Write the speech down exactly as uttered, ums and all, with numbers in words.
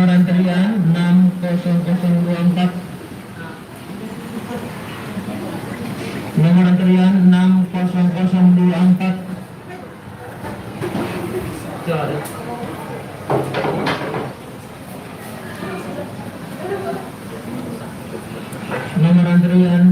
Nomor antrian enam kosong kosong dua empat. Nomor antrian enam kosong kosong dua empat. Nomor antrian